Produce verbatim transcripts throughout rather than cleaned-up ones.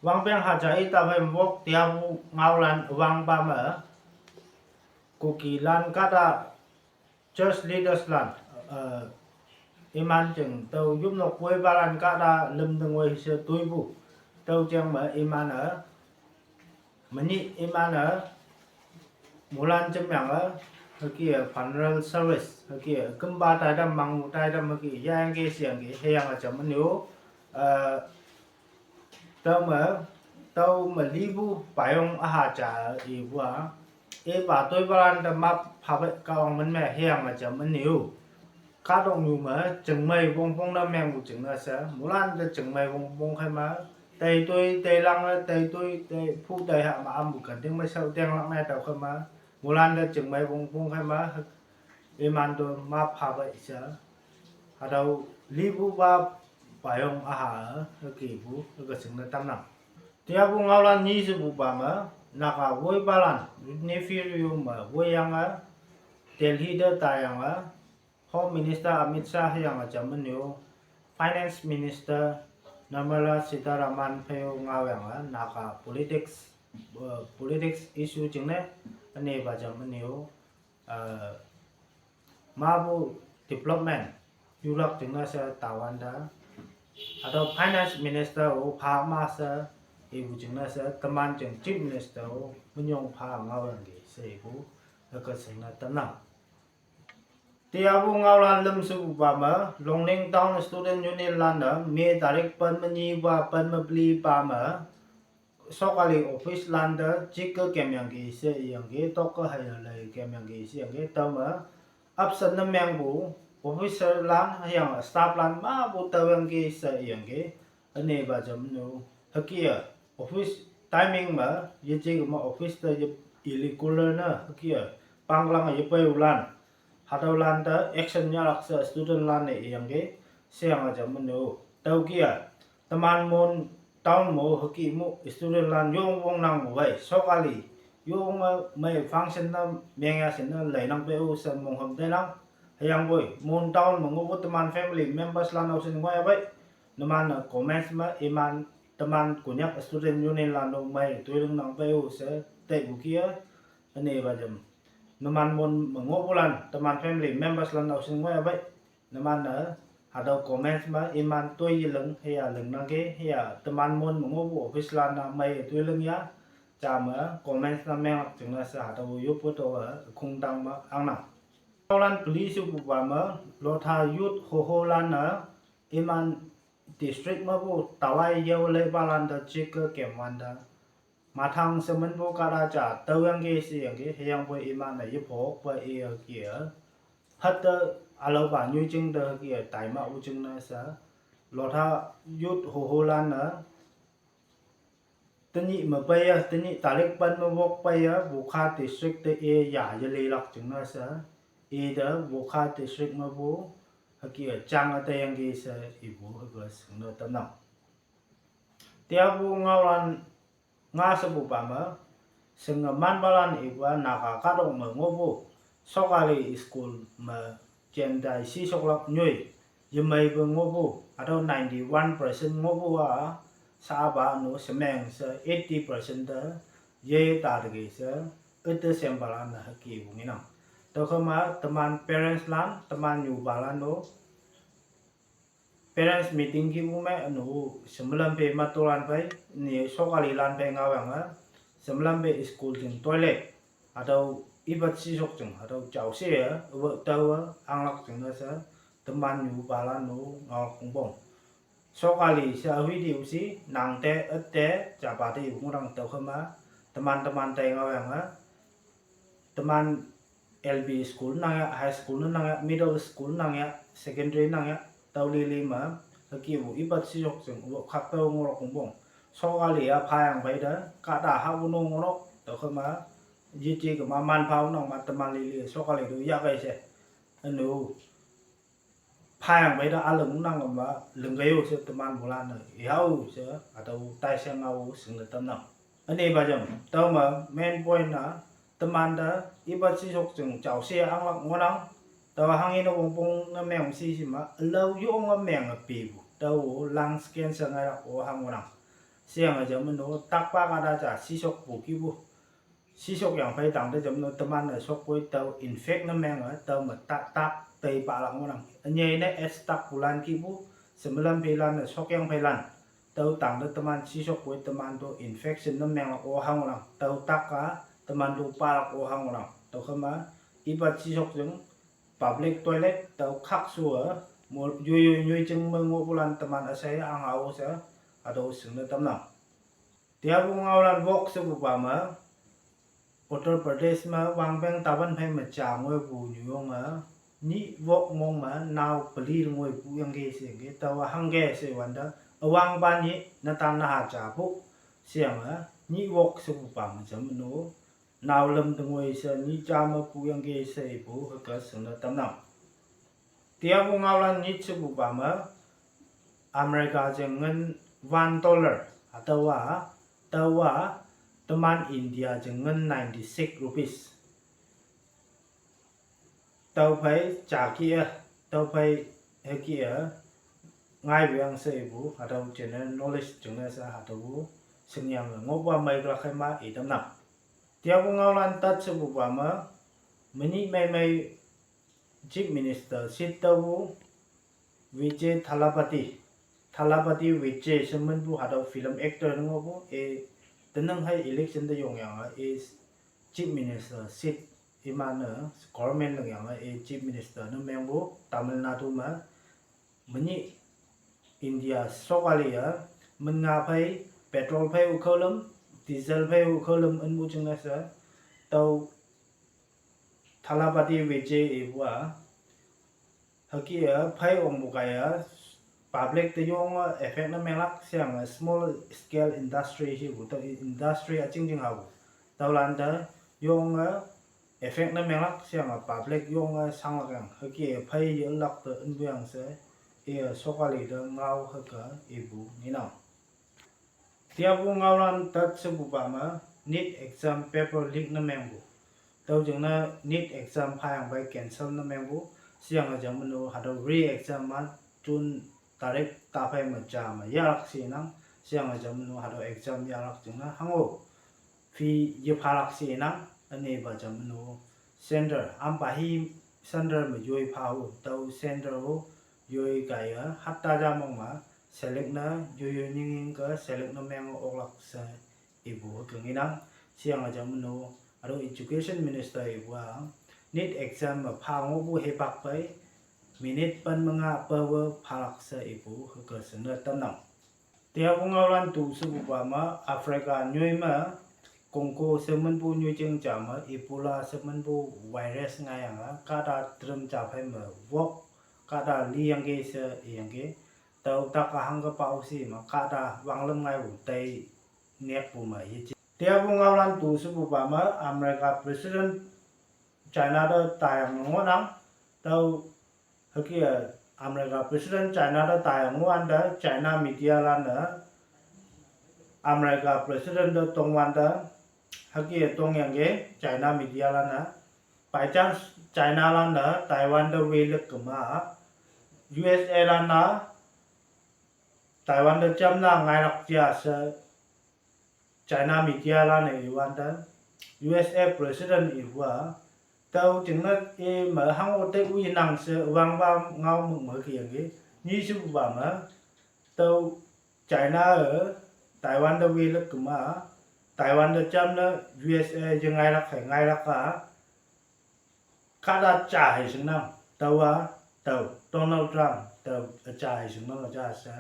Wangpeng haja ita wem wok tiabu ngaolan wangpa me. Kukilan kata church leaderslan, eh, iman jeng tau yumnok woi balan kata lemdeng woi se tuibu. Tau jeng me iman, eh, meni iman, eh, mulan jemyang, eh, heki, eh, funeral service, heki, eh, kemba taidam, mangmu taidam, heki, yang ke siang ke, heyang aja meniu, eh, tau me, tau me libu payong aha ja ibu a. E pa toi balan da map phabe kaong men me heyang aja meniu. Kadong yu me, jengmai wongpong na meng bu jeng na sa, mulan da jengmai wongpong khai ma, tai toi, tai lang, tai toi, tai pu, tai ha ma am bu kan ding mai sau deng lang nai tau khai ma, mulan da jengmai wongpong khai ma, iman to map phabe sa. Hatau libu ba payong aha, heki bu, heka sing na tamnang. Tiabu ngaolan ni sebu ba me, naka woi balan, ni fir yu me, woi yang a, Delhi da tayang a, Home Minister Amit Shah yang a jam meniu, Finance Minister Nirmala Sitharaman phew ngao yang a, naka politics, eh, politics issue jeng ne, ane ba jam meniu, eh, mabu development, yulak jeng na sa tawanda. Atau Finance Minister o pha ma sa, ibu jeng na sa, teman jeng Chief Minister o, menyong pha ngao yang ke, sa ibu, heka sing na tamnang. Tiabu ngaolan lem sebu ba me, Longning Town Student Union lan da, me tarik pen menyi ba pen mebli ba me, sokali office lan da, jik ke kem yang ke se yang ke, tok ke hai lai kem yang ke se yang ke, tau me, absent na meng bu, officer lan, yang staff lan ma bu tau yang ke se yang ke, ane ba jam nu, heki a, office timing ma, ye jik ma office ta ye irregular na, heki a, panglang ye pai ulan. Hatau lan ta action nyalak sa student lan ne yang ke, siang aja menu. Tau kia, teman mon town mo heki mo student lan yong wong nang mo wai. Sokali, yong, eh, mai function na meng ya sin na lai nang pe u sa mong ham te nang. Hayang boi, mon town mo ngo teman family members lan au sin ngoi abai. Neman, eh, comments ma iman teman Konyak Student Union lan do mai tuiling nang pe u sa te bu kia. Ane ba jam. Neman mon mo ngo bulan teman family members lan au sin ngoi abai. Neman na, hatau comments ma iman toi yeleng, heya leng nang ke, heya teman mon mo ngo bu office lan na mai toi leng ya, cha ma comments na meng lak jeng na sa hatau yup to, eh, khung dang ma ang nang. Lan police bu ba ma, lotha youth ho ho lan na, iman district ma bu, tawai yau lai ba lan da jik ke kem wan da. Mathang semen bo kara cha, tau yang ke si yang ke, heyang bo iman na ye phok ba e ya kia. Hat ta alau ba nyu jing da kia, tai ma u jing na sa. Lotha youth ho ho lan na. Tani ma pa ya, tani tarik pan ma wok pa ya, Wokha district te e ya, ya le lak jing na sa. E da, Wokha district ma bo, hakia chang a ta yang ke sa, ibu, haka sing na tanam. Tia bu ngaolan nga sebu pa ma, sing man balan iba naka kadok ma ngobu, sokali school ma jendai si soklak nyui, yemai ba ngobu, atau ninety one percent ngobu a, sa ba nu semeng sa eighty percent da, ye ta degi sa, ete sem balan na haki bu nginang. Tokama teman parents lan, teman nyu balan do, parents meeting ki bu me nu semalam pe matolan pai, ni sokali lan pe ngawang a, semalam pe school jing toilet, atau ibat sisok jing, atau jauh se ya, wa tau a, anglak jing na sa, teman nyu balan nu ngawak kumbong. Sokali sa hui di usi, nang te, ete, japa te ibu ngurang tau kama, teman-teman te ngawang a, teman L P school nang ya, high school nang ya, middle school nang ya, secondary nang ya, tau lili ma, haki bu ibat siyok sing, bu khak tau ngorok kumbong. Sokali ya phayang bai da, kada ha bu nong ngorok, tau kama, jiji kama man phau nang ma teman lili, sokali du ya kai se. Anu, phayang bai da alung nang ma, lenggayo se teman bulan na, ihau se, atau tai se ngau sing le tanang. Ani ba jam, tau ma main point na, teman da, ibat sisok jing jauh se anglak ngonang, tau hangi na wongpong na meng si si ma, lau yo nga meng a pi bu, tau lung cancer ngai lak o hang ngonang. Sheyange jam no takpa kahta ja sishokpu kihpu. Sishok yangphei tangte jam no teman-e shokpoi tao infect ne menge tüome tak tak tei pahlak ngohnang. Ünyei ne S takpulan kihpu, shemelam pheilan-e shokyang pheilan. Tüo tangte teman sishokpoi teman to infection ne menglak o hangohnang. Tüo tak-a teman to pahlak o hangohnang. Tüokhema ipa sishok jing public toilet tüo khakshu-e mo yoi yoi nyoi jing me ngohpulan teman üshei ahngao she hatüo shingne tamnang. Teapu ngaolan wok shepupa me, Uttar Pradesh me wangpeng tapan phei me ja ngoipu nyuyonge, nyih wok mong me nao peli te ngoipu yangki sheyangki, taowa hangke she wante, üwangpa nyih netan naha japu, sheyange, nyih wok shepupa me jam no, nao lüm te ngoi she nyih ja mepu yangki she ipu hüke shingne tamnang. Teapu ngaolan nyit shepupa me, America jing ngin one dollar, hatüowa, tüowa, teman India jing ngin ninety-six rupees. Tüophei jaki-e, tüophei hüke-e, ngaipu yang she ipu, hatüo general knowledge jingne she hatüo shingyange ngohpa meiklak kheima itamnang. Teapu ngaolan tat shepupa me, menyih meimei Chief Minister seat taopu Vijay Thalapathy, Thalapathy Vijay she minpu hatüo film actor ne ngohpu, e, tenang hei election te yongyange, e, Chief Minister seat iman-e, government lingyange, e, Chief Minister ne mengpu, Tamil Nadu me, menyih India sokali-e, min nga phei, petrol phei-u khaolüm, diesel phei-u khaolüm inpu jingne she, tüo Thalapathy Vijay ipu-a, hüke-e phei ongpu kaiye, public te yonge effect ne menglak sheyange small scale industry hipu tüo industry üjing jing hao. Tüolan te yonge effect ne menglak sheyange public yonge shanglak yang hüke-e phei yelak te inpu yang she, iye sokali te ngao hüke ipu ngenang. Teapu ngaolan tat shepupa me, NEET exam paper leak ne mengpu. Tüo jingne NEET exam phayangphei cancel ne mengpu, sheyange jam no hatüo re-exam-a June tarik taphei me ja me yahlak shenang, sheyange jam no hatüo exam yahlak jingne hango fee yephalak shenang, ünepa jam no center, ampa hi center me yoi pha-o, tüo center-o yoi kaiye hatta ja mong me select ne yoi yoi nying nying ke select ne meng oklak she ipu hüke ngenang, sheyange jam no, hatüo education minister ipu-a, NEET exam me pha ngohpu hipak phei, minute pen me nga pawe phalak she ipu hüke shingne tamnang. Teapu ngaolan tu shepupa me, Africa nyoi me, Congo she minpu nyoi jing ja me, Ebola she minpu virus ngaiyange, kahta trim ja phei me, wok, kahta liyangki she iyangki, tüo tak-a hangke pao shi me, kahta wanglüm ngaipu tei nekpu me yeji. Teapu ngaolan tu shepupa me, America President China te taiyang ngohnang, tüo hüke-e, America President China te taiyang ngohwante, China media lan-e, America President te tongwante, hüke-e tongyangki, China media lan-e, by chance China lan-e, Taiwan te welek kema, U S A lan-a, Taiwan te jamna ngailak ja she, China media lan-e iwante, U S A President ipu-a, tüo jingne i me hango te u inang she wangpa ngao mük me kiyangki, nyi shepupa me, tüo China-e, Taiwan te welek kema, Taiwan te jamne U S A yengailak hei ngailak-a, kahta ja hei shingnang, tüowa, tüo, Donald Trump, tüo, üja hei shingnang üja she,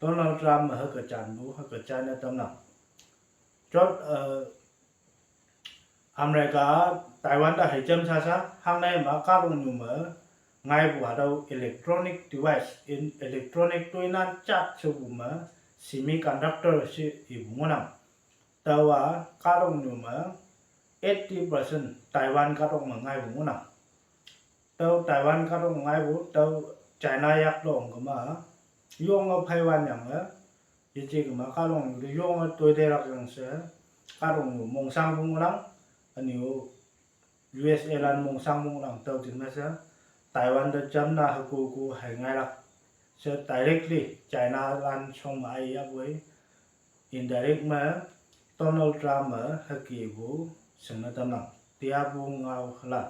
Donald Trump me hüke janpu, hüke janne tamnang. Jot, eh, America, Taiwan te hei jam sasa, hangnei me kahtoknyu me, ngaipu hatüo electronic device, in electronic toinan jat shepu me, semiconductor she ipu ngohnang. Tüowa kahtoknyu me, eighty percent Taiwan kahtok me ngaipu ngohnang. Tüo Taiwan kahtok ngaipu, tüo China yak long kema, yonge pheiwan yange, yeje kema kahtoknyu te yonge toiteilak yang she, kahtoknyu mongshangpu ngohnang, ünyu U S A lan mongshangpu ngohnang tüo jingne she, Taiwan te jamna hüko ko hei ngailak she directly China lan shong me ai yapoi, indirect me Donald Trump me hüke pu shingne tamnang, teapu ngao hüla.